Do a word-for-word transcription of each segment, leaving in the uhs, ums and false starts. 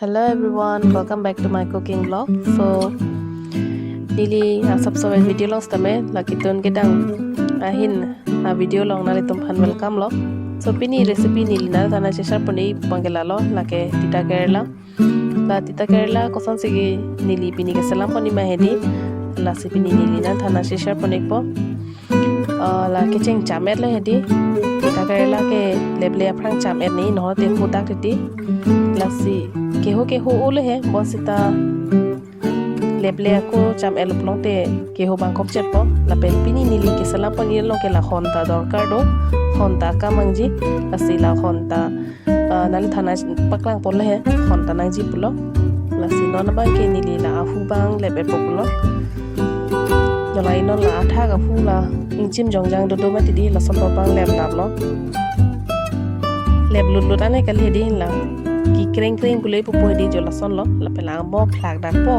Hello everyone, welcome back to my cooking vlog. So, neli asapso video along sitame, lake tun kedang ahin a video along nanglitum aphan welcome lo. So, pini recipe neli nangthan nangcheshare pon-ik abang ke lalo, lake tita kerela. La tita kerela kosonsi ke neli pini keselam pon-ik ma hedi. Lasi pini neli nangthan nangcheshare pon-ikpo. Ah, la kecheng cham-et lo hedi. Tita kerela ke leple aphrang cham-et ni, nohote hodak titi. Lasi keho keho ole he, bonsita leple ako cham-et lo pulote keho abang kopchetpo. Lapen pini neli keselam pon-ik along ke la hon ta dorkar do, hon ta akam nangji. Lasi la hon ta, ah, nangthan nangpaklang pon le he, hon ta nangji pulo. Lasi non abang ke neli la ahu abang lep-etpo pulo. Jolai non la athak ahu la ingchim jongjang dodo mati di, lason abang lep laplo. Lep lutlut ane kali hedi la. Kekreng kreng pule pupo hedi jo lason lo. Lapen la amo phlak dakpo.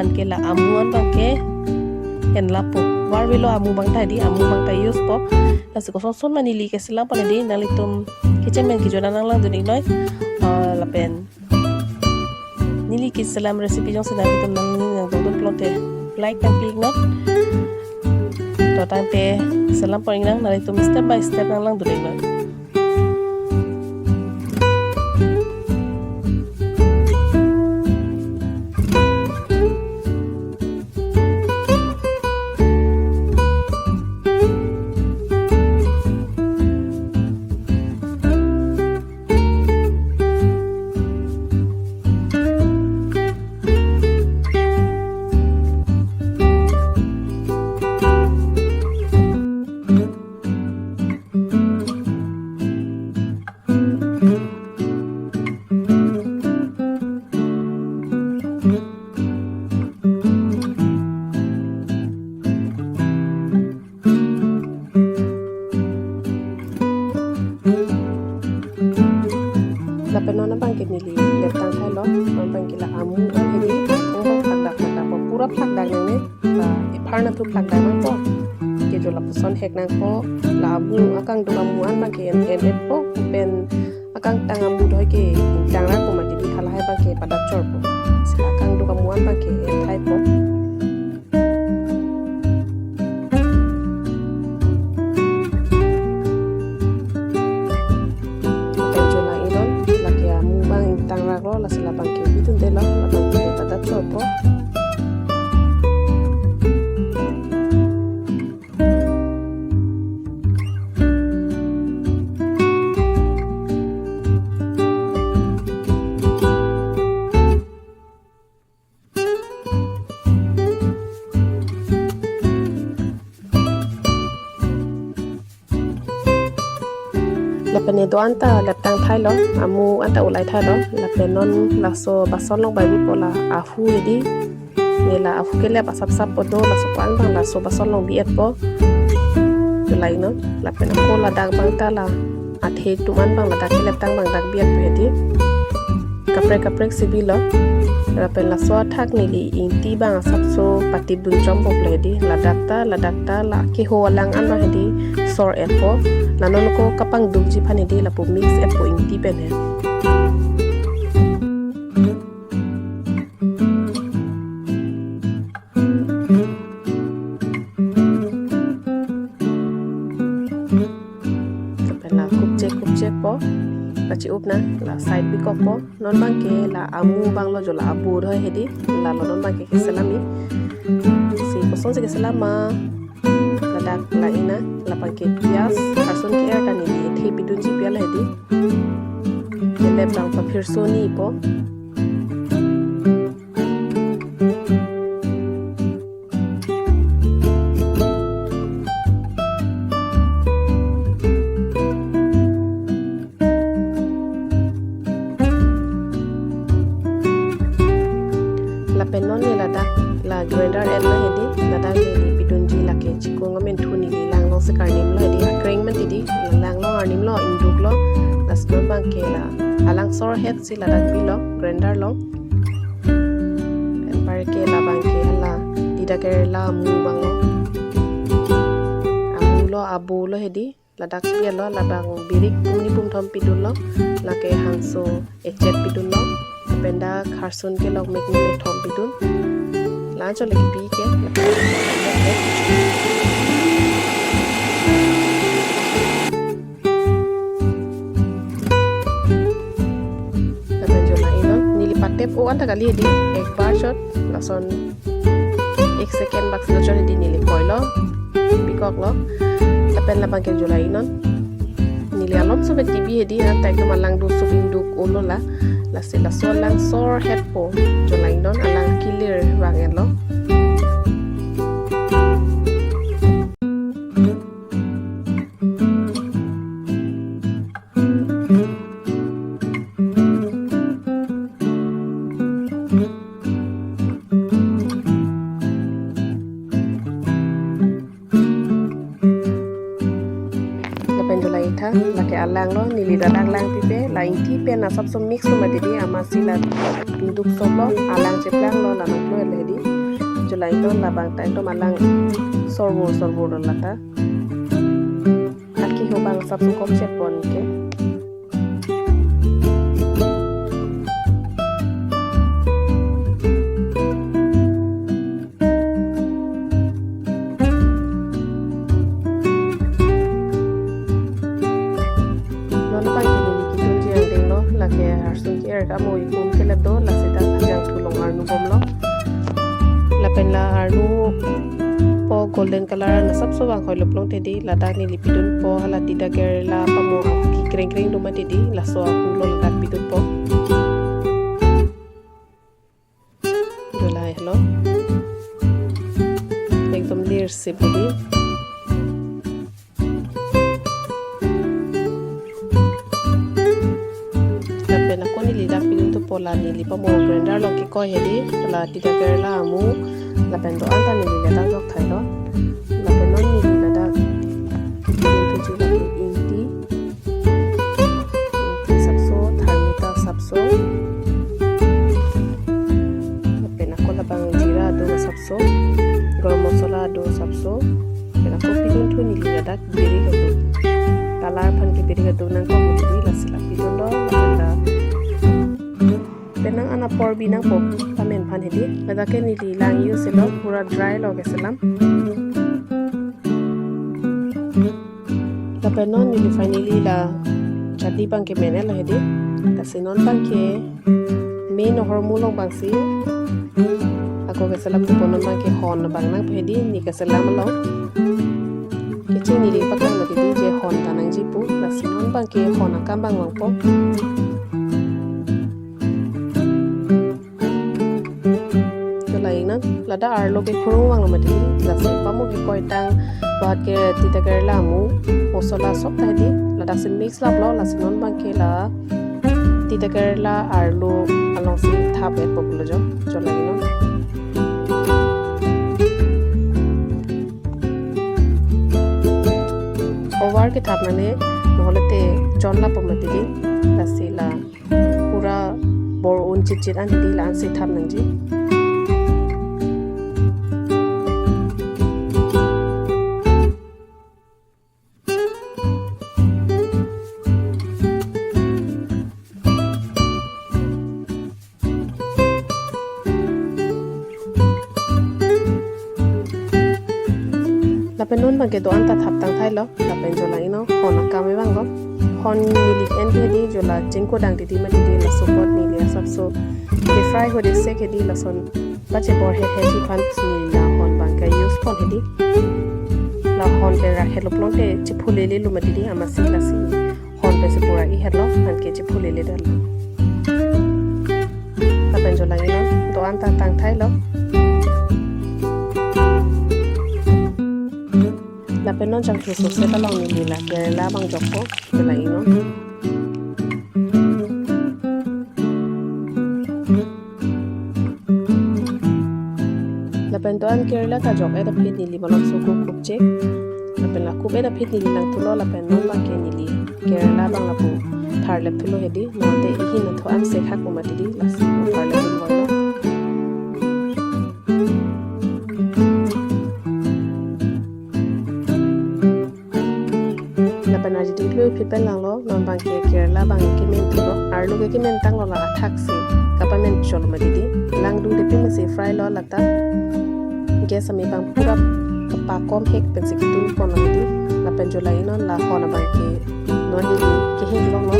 Anke la amu an abang ke en lapo. Varvelo amu abang ta hedi, amu abang ta use po. Lasi kosonson ma neli keselam pon hedi, nanglitum kechenmen kejut an nanglang dun-ik noi. Ah, lapen neli keselam recipe jongsi nanglitum nangning nangdodun pulote like pen click non. To tangte selam pon-ik nang, nanglitum step by step nanglang dun-ik non. Lapen non abang ke neli lep tang thailo, non abang ke la amu an hedi, non abang phlak dak phlak dak po, pura phlak dak nangne, la epharnathu phlak dak nangpo. Ke jo lapuson hek nangpo, la amu akangduk amu an abang ke en en po, pen akangtang amu doi ke tang ra po mati di, halahai abang ke padat chorpo. Lasi akangduk amu an abang ke en thaipo. Lapen jo la-i non, lake amu abang ingtang raklo, lasi labang ke bidunde lo, labang ke padat chorpo. Lapen ne do-an ta lep tang thailo, amu an ta ulai thailo, lapen non laso bason along bai bipo la ahu hedi, ne la ahu kelep asap sap po do, laso ko-an abang laso bason along bi-etpo. Jolai non, lapen ako ladak abang ta la athe atum an abang ladak kelep tang abang dak bi-etpo hedi. Kaprek kaprek si bilo. Lapen laso athak neli ingti abang asapso patip dun chompo le hedi. Ladak ta, ladak ta, la keho alang an abang hedi sor-etpo. La non ako kapangdukji aphan hedi lapu mix-etpo ingti pen he. Lapen la kupche kupche po, kachi-up nang, la side bikokpo. Non abang ke la amu abang lo jo la abo doi hedi, lalo non abang ke keselam-ik. Si kosonsi keselam ma, ladak la-i nang, labang ke pias, arson ke-er ta neli the pidunji pi-et lo hedi. Kelep abang paphirso ni po. Lapen non ne ladak la grinder-et lo hedi, ladak neli pidunji lake chikung amen thu neli langlong si karnim lo hedi, akreng mati di, langlong arnim lo, ingduk lo, lasi non abang ke la alang sor-et si ladak bilo, grinder along. Anparke labang ke hala tita kerela amu abang lo. Amu lo, abo lo hedi. Ladak ke lo, labang birik pumni pumthom pidun lo. Lake hangso echet pidun lo. Lapen dak kharsun kelok mek neli thom pidun. La-an chot le kipi ke. Lapen jo la-inon, neli patep o-an ta kali hedi, ekbar chot, lason ek second bak silo chot hedi neli koilo, pikoklo, lapen labang ke jo la-inon. Neli alom so vet kipi hedi, anta ekdom alang do sup ingduk olo la, lasi laso alang sor hetpo, jo la-inon alang kilir vang-etlo. Lapen jo la-itha, lake alanglo, neli dak alang pipe, la ingti pen asapso mix lo mati di, amatsi la ingduk soplo, alang cheplanglo, la nangplo ele di. Jo la-inon labang ta ekdom alang sorvor sorvor lo lata. Aki ho bang asapso kok chepon ke. Non abang ke neli kidunji angdenglo, lake harsun ke-er kamo ikum kelet do, lasi dak ajangthu along arnu bomlo. Lapen la arnu po golden color an asapso vang hoi lop long te di, ladak neli pidunpo hala Tita Kerala pamo kekreng kreng do mati di, laso ahulo ladak pidunpo. Jo la-ihelo. Ekdom lir si pudi. Lapen ako neli dak pidun thupo la neli pamo grinder along kekoi hedi, la Tita Kerala amu, lapen do-an ta neli ladak jok thailo. Lapen non neli ladak pidun thuji la ingti. Ingti asapso, tharmita asapso. Lapen ako labang jira do asapso, garam masala do asapso. Lapen ako pidun thu neli ladak birik aduk. Talar aphan ke birik aduk nangkok mati di, lasi la pidunlo, lapen la. Penang an apor bi nangpo pamen aphan hedi. Ladak ke neli lang use lo, pura dry lo ke selam. Lapen non neli finally la chutney abang ke men-etlo hedi. Lasi non abang ke main ahormu along abang si ako ke selam thupo, non abang ke hon abang nangpo hedi, ne ke selam along. Kecheng neli paklang mati di je hon ta nangji pu, lasi non abang ke hon akam abang vangpo. Jo la-inon, ladak arlo ke khurung vanglo mati, lasi pamo kekoi tang, bahat ke Tita Kerala amu, masala sop ta hedi, ladak si mix laplo, lasi non abang ke la Tita Kerala arlo along si thap-etpo pulo jo, jo la-inon. Over kethap nangne, nohole te chon lapo mati di, lasi la pura bor un chitchit an hedi, la-an si thap nangji. Lapen non abang ke do-an ta thap tangthailo, lapen jo la-inon hon akam vanglo. Hon neli en ke hedi, jo la chingko dang titi mati di, laso apot neli asapso ke fry ho de sek hedi, lason pachebor hethe ji aphan neli la hon abang ke use pon hedi. La hon pen rak het lop long te chephulele lo mati di, amatsi lasi hon pensi pura ihetlo, anke chephulele detlo. Lapen jo la-inon, do-an ta tangthailo. Lapen non jangthu sose ta long neli la Kerala abang jokpo, jo la-inon. Lapen do-an Kerala kajok-et aphi neli malomso kup kup chek. Lapen la kup-et aphi neli nangthulo, lapen non abang ke neli Kerala abang lapu tharlep thulo hedi, non te ihin nangthu an se khak uma tidi, lasi tharlep thulo. Lapen arjidi klui phit pen langlo, non abang ke Kerala abang kemen thulo, arlo ke kemen tanglo la athak si. kapamen cholo mati di. Langdungde pin si fry lo lata. Gas amei abang pura kapakom hek pensi kedun pon lo di. Lapen jo lang-iknon, la hon abang ke non neli kehek longlo.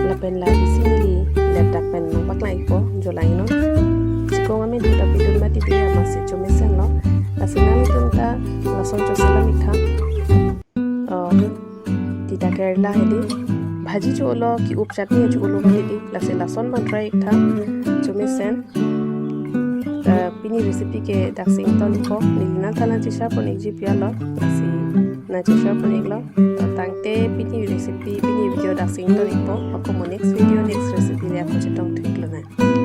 Lapen la isi neli lepdak pen nangpaklang-ikpo, jo lang-iknon. Chikong amen hu ta pidun mati di, amatsi chomesenlo. Lasi nanglitum ta lason choselam-iktha. Oh, tita Kerala hedi. Bhaji cho-olo, ki-up chutney cho-olo hedi. Lasi lason abang try-iktha. Chomesen. Eh, pini recipe ke daksi ington-ikpo. Neli nangthan nangcheshare pon-ikji pu-an lo. Lasi nangcheshare pon-iklo. To tangte pini recipe, pini video daksi ington-ikpo. Ako mo next video, next recipe le ako chetongthu-iklonang.